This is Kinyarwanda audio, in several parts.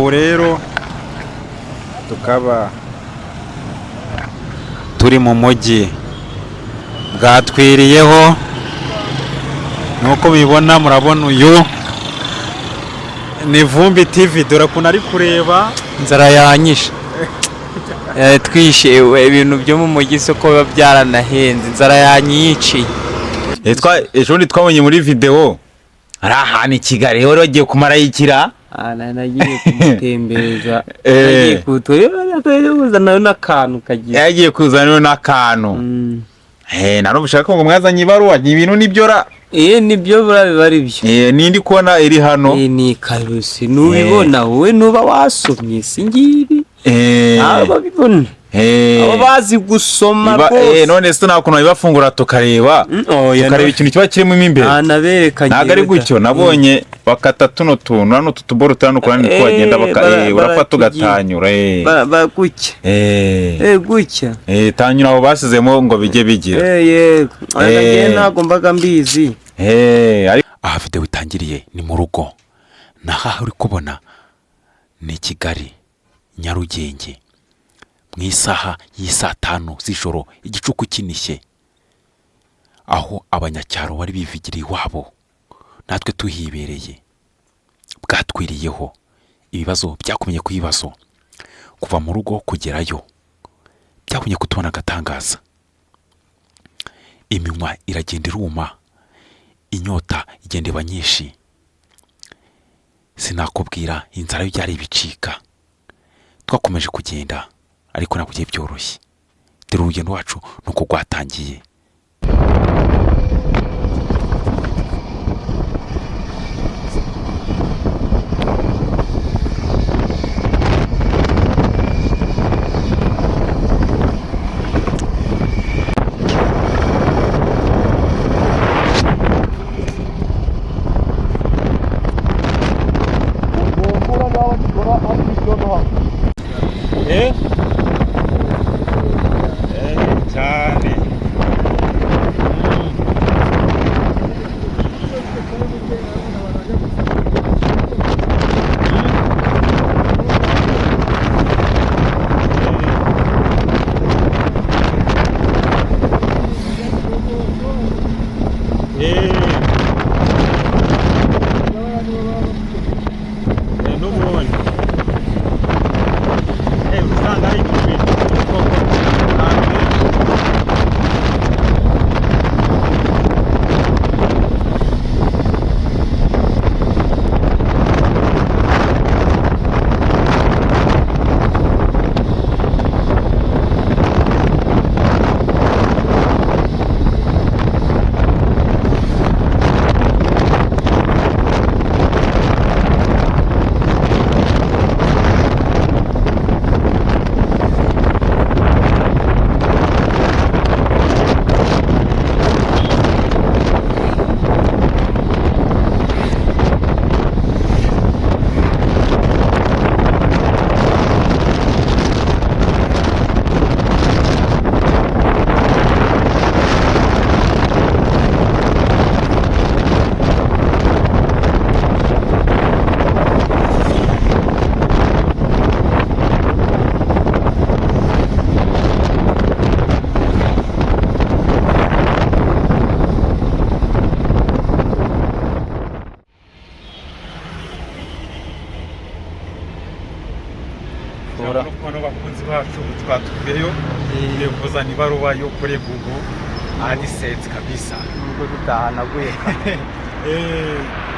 Ubu rero tukaba turi mu mujyi, bwatwiriyeho nuko bibona. Murabona uyu ni Vumbi TV, dore ukuntu ari kureba. Inzara yanyishe. Twishe ibintu byo mu mujyi, isoko biba byaranahenze, inzara yanyiciye. Ejo bundi twabonye muri videwo ari ahantu i Kigali wari wagiye kumarayikira. Nagiye kumutembereza, nagiye kuzana n'akantu kagiye. Yagiye kuzana n'akantu. Nari ushaka ngo mwazanye ibaruwa, ni ibintu nibyo ra? Nibyo, buriya biba ari byo. Nindi kubona iri hano. Ni karusi, nubibona wowe nuba wasomye, si ngibi ntabwo babibona, abo bazi gusoma rwose. None se nta kuntu babibafungura tukareba, tukareba ikintu kiba kirimo imbere? Nabereka. Ntabwo ari gutyo nabonye bakata tuno tuntu hano, utu tuboro turi hano niko bagenda urafata ugatanyura. Gutya. Gutya. Tanyura aho basizemo ngo bijye bigira. Yego, ntabwo mbaga mbizi. Aha videwo itangiriye ni mu rugo, naho uri kubona ni Kigali, Nyarugenge, mu isaha y'isaa 5 z'ijoro, igicuku kinishye, aho abanyacyaro bari bivigiriye iwabo, natwe tuhibereye. Bwatwiriyeho, ibibazo byakumye ku ibibazo, kuva mu rugo kugerayo byakumye kutubona agatangaza. Iminwa iragenda iruma, inyota igenda iba nyinshi, sinakubwira inzara yo byari ibicika. Twakomeje kugenda ariko ntabwo byari byoroshye. Dore urugendo rwacu ni uko rwatangiye. Cyane. N'ubundi usanga ari ikintu koko ahantu henshi. Bano bakunzi bacu twatuveyo, tugiye kuzana ibaruwa yo kuri Google AdSense kabisa. Nubwo tutahanaguye.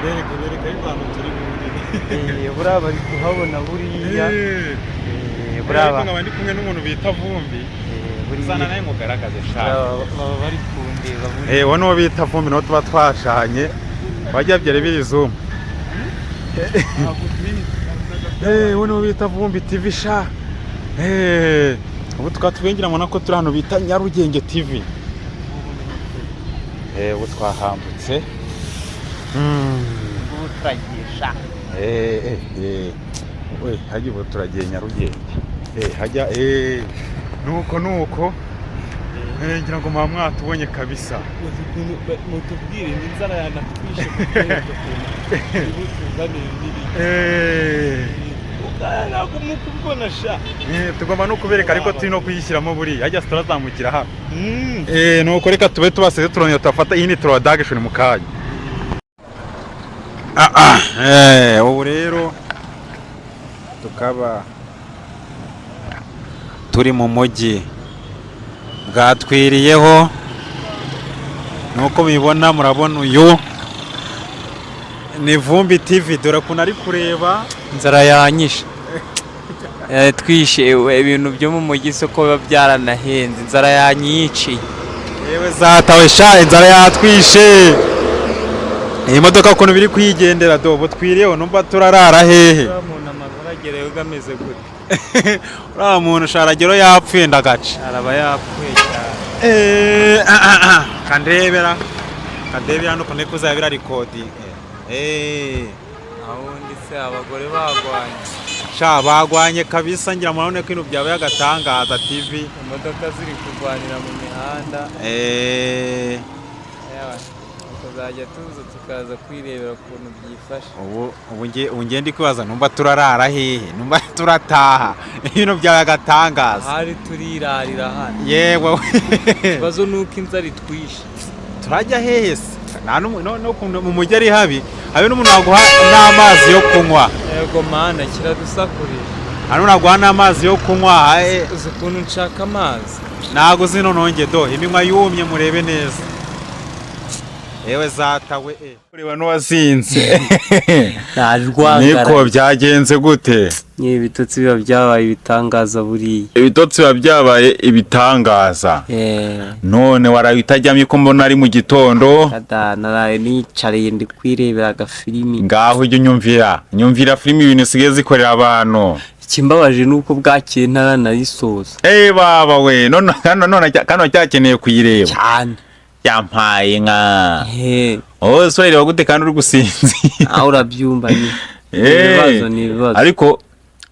Bereka, bereka ariko ahantu turi bundi. Buriya bari kuhabona buriya. Buriya nkaba ndi kumwe n'umuntu bita Vumbi, uzana nawe mugaragaze shaka. Baba bari kundeba buriya. Uwo niwo bita Vumbi, niwo tuba twashanye wajya byari biri zoom. Uwo niwo bita Vumbi TV sha. Ubu tukaba tubengira mubona ko turi hano bita Nyarugenge TV. Ubu twahambutse. Ubu turagiye sha. Hajya ubu turagiye Nyarugenge. Hajya nuko nuko ngira ngo muba mwatubonye kabisa. Mutubwire n'inzara yanatwishe, kuko tuzanire n'ibindi. Ntabwo muri kubibona sha. Tugomba no kubereka, ariko turi no kuyishyiramo buriya hajya turazamukira hano. Nuko reka tube tubasize, turongera turafata iyi ni introduction mu kanya. Ubu rero tukaba turi mu mujyi, bwatwiriyeho nuko mubibona. Murabona uyu ni Vumbi TV, dore ukuntu ari kureba. Inzara yanyishe. Twishe ibintu byo mu mujyi, isoko biba byaranahenze, inzara yanyiciye. Yewe zatawe sha, inzara yatwishe. Iyi modoka ukuntu biri kuyigendera, do butwiriyeho, numva turarara hehe? Uriya muntu amagara agerayo gameze gute? Uriya muntu sharagero yapfuye ndagace. Araba yapfuye cyane. Kandebera kandebera hano ukuntu kuzaba birarecording. Aho undi se abagore bagwanye. Sha, bagwanye kabisa. Ngira murabona ko ibintu byabaye agatangaza TV. Imodoka ziri kurwanira mu mihanda. Yewe, tukazajya tuza tukaza kwirebera ukuntu byifashe. Ubu ngiye ndi kwibaza numva turarara hehe, numva turataha, ibintu byabaye agatangaza. Ahari turirarira hano. Yewe. Ikibazo ni uko inzara itwishe. Turajya hehe se? Nta no mu mujyi ari habi, habe n'umuntu waguha n'amazi yo kunywa. Yego mana, kiradusakurije. Nta n'umuntu waguha n'amazi yo kunywa. Uzi ukuntu nshaka amazi? Ntago uzi none, do iminwa yumye, murebe neza. Yewe zatawe. Ureba n'uwasinze. Ntajwangara. Niko byagenze gute? Ni ibitotsi biba byabaye ibitangaza buriya. Ibitotsi biba byabaye ibitangaza. None waraye utajyamye ko mbona ari mu gitondo? Kada naraye nicariye ndi kwirebera agafilimi. Ngaho ujya unyumvira, nyumvira filimi, ibintu usigaye zikorera abantu. Ikimbabaje ni uko bwakeye ntaranayisoza. Eh, baba we, none kano none kano cyakeneye kuyireba. Cyane. Yampaye nka He. Oh, so ureba gute kandi uri gusinzira? Aho urabyumva nyine. Ibibazo ni ibibazo. Ariko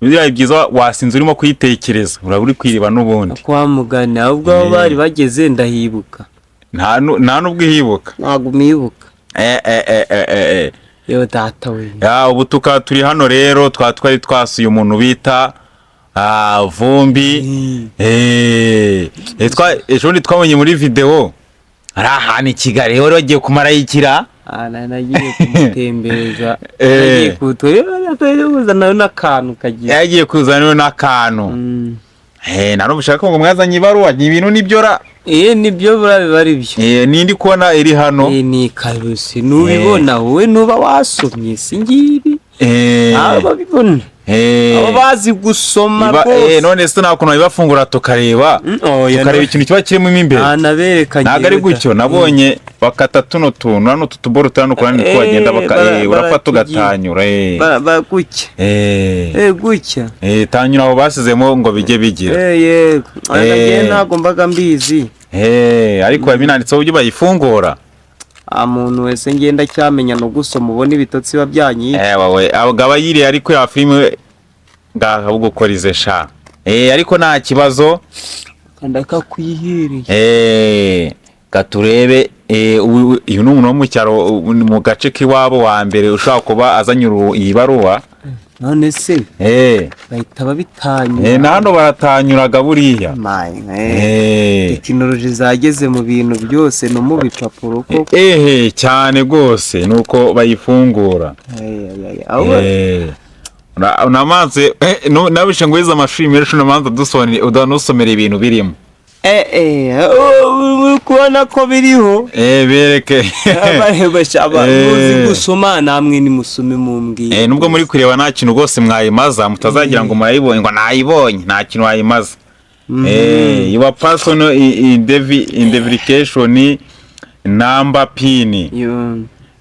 biriya byiza, wasinze urimo kuyitekereza, uraba uri kwireba n'ubundi. Kwa mugani ahubwo aho bari bageze ndahibuka. Nta nubwo ihibuka. Ntabwo umibuka. Eh. Yewe data we. Ya, ubu tukaba turi hano rero, twari twasuye umuntu bita Vumbi. Ejo bundi twabonye muri video ari ahantu i Kigali wari wagiye kumarayikira. Ah, nagiye kumutembereza. Nagiye kuzana n'akantu kagiye. Yagiye kuzana n'akantu. Nta ushaka ngo mwazanye ibaruwa, ni ibintu nibyo ra? Nibyo buriya biba ari byo. Nindi kubona iri hano. Ni karusi nubibona wowe nuba wasomye si ngibi. Abo babibona. Abo bazi gusoma rwose. None se nta kuntu babibafungura tukareba? Oya, tukareba ikintu kiba kirimo mo imbere. Nta nabereka. Ntabwo ari gutyo, nabonye bakata tuno tuntu hano, utu tuboro hano kurandi two bagenda baka urafata ugatanyura. Gutya. Gutya. Tanyura aho basizemo ngo bijye bigira. Yego. Aya ntabwo mbaga mbizi. Ariko biba binanditseho uburyo bayifungura. Muntu wese ngenda cyamenya no gusoma, ubona ibitotsi biba byanyiye. Wowe aba yiriye ariko ya filime ngahubwo sha. Ariko nta kibazo. Ndakakwihereye. Katurebe, uyu ni umuntu wo mu cyaro, mu gace k'iwabo wa mbere ushobora kuba azanye iyi baruwa. None se bahita babitanyura? Na hano baratanyuraga buriya. Tekinoloji zageze mu bintu byose no mu bipapuro koko. Ehe, cyane rwose nuko bayifungura. Unamanze nabishe ngo wize amashuri menshi, unamanza udanusomera ibintu birimo. Uri kubona ko biriho. Bereke. Muzi gusoma namwe, nimusome mumbwire. Nubwo muri kureba nta kintu rwose mwayimaza, mutazagira ngo murayibonye, ngo nayibonye, nta kintu wayimaza. Your personal identification number PIN.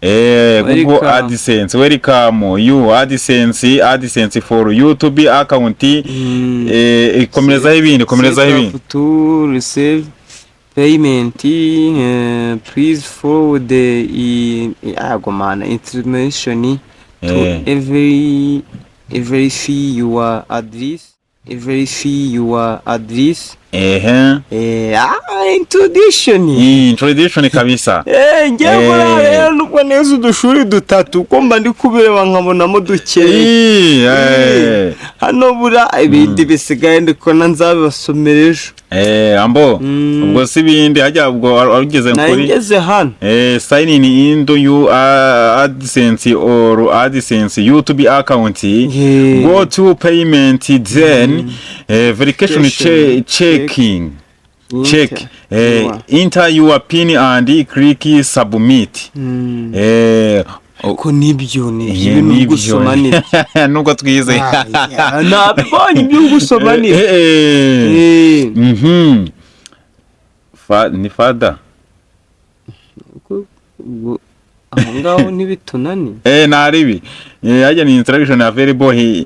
Google Welcome. AdSense, welcome you AdSense for YouTube account. Komerezaho ibindi, komerezaho ibindi. Set up to receive payment, please forward the agomana information to every verify your address, verify your address. Introduction. Introduction kabisa. Ngewe buriya rero nubwo neza udushuri dutatu, ko mba ndi kubireba nkabonamo dukeya. Hano bura ibindi bisigaye ndikubona nzabibasomera ejo. Ambo. Ubwo si ibindi hajya, ubwo wari ugeze Nari kuri ngeze hano. Sign in into your AdSense or AdSense YouTube account. Go to payment, then verification. Verification. Checking check. Enter your PIN and click submit. Ko nibyo ibintu uri nibyo. gusoma nibyo. Nubwo twize. Nabibonye, ibyo uri gusoma nibyo. Ni fada. Ubwo aho ngaho ntibitunani. Naribi. Hajya ni instruction available here,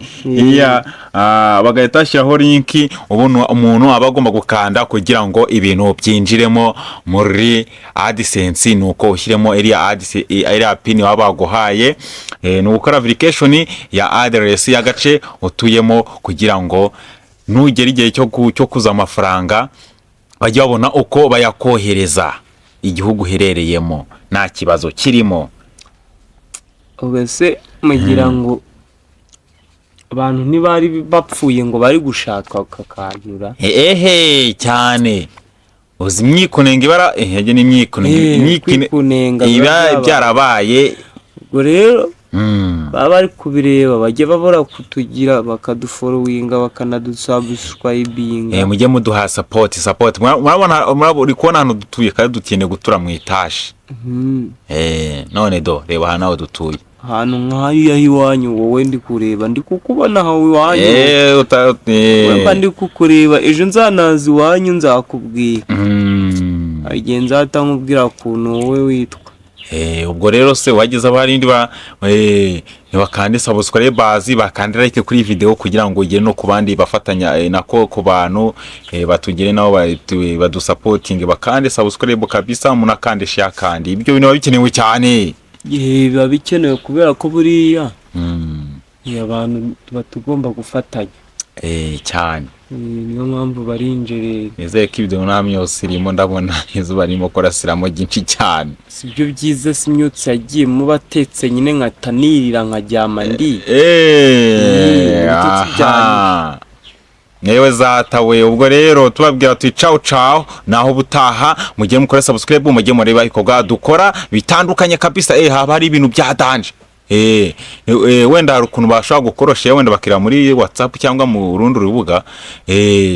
bagahita bashyiraho link ubundi umuntu aba agomba gukanda kugira ngo ibintu byinjiremo muri AdSense. Nuko ushyiremo iriya AdSense, iriya PIN baba baguhaye. Ni ugukora verification ya address y'agace utuyemo kugira ngo nugera igihe cyo kuza amafaranga bajye babona uko bayakohereza igihugu uherereyemo nta kibazo kirimo. Ubwo se mugira ngo abantu ntibari bapfuye ngo bari gushaka kakanyura? Ehe, cyane. Uzi imyikunenga ibara ehe ni imyikunenga. Kwikunenga iba biba byabaye. Byarabaye. Ubwo rero baba bari kubireba, bajye babura kutugira, bakadufollowinga, bakanadusubscribinga. Mujye muduha support. Murabona, uri kubona ahantu dutuye kandi dukeneye gutura mu itaje. None do reba aha nawe dutuye. Ahantu nk'ayo iwanyu, wowe ndi kureba, ndi kukubona aho iwanyu. Eh. Mba ndi kukureba, ejo nzanaza iwanyu nzakubwira. Hari igihe nzahita nkubwira ukuntu wowe witwa. Ubwo rero se wagize abarindi ba bakande subscribe, bakande like kuri iyi video kugira ngo ugere no ku bandi bafatanya, nako ku bantu batugere nabo badusupporting, bakande subscribe kabisa, munakande share, kandi ibyo bintu biba bikenewe cyane. Biba bikenewe kubera ko buriya abantu tuba tugomba gufatanya. Cyane. Niyo mpamvu barinjerera. Nizere ko ibyo nta myotsi irimo, ndabona izuba ririmo kurasiramo ryinshi cyane. Si byo byiza, si imyotsi yagiye muba atetse nyine nkata nirira nkaryama ndi ibitotsi. Aha. Newe zatawe. Ubwo rero tubabwira tuti ciao ciao, naho ubutaha. Mujye mukora subscribe, mujye mureba ibikorwa dukora bitandukanye kabisa. Haba hari ibintu bya danger. Wenda hari ukuntu bashobora gukorosha, wenda bakira muri WhatsApp cyangwa mu rundi rubuga.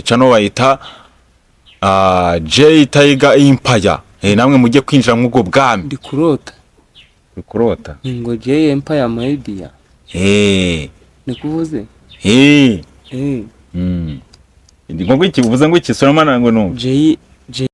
Channel bayita J Tiger Empire. Namwe mujye kwinjira mw'ubwo bwami. Ndi kurota. Uri kurota? Ngo J Empire Media. Nikuvuze? Ndi ngo iki uvuze ngo iki? Surama ngo numve. J.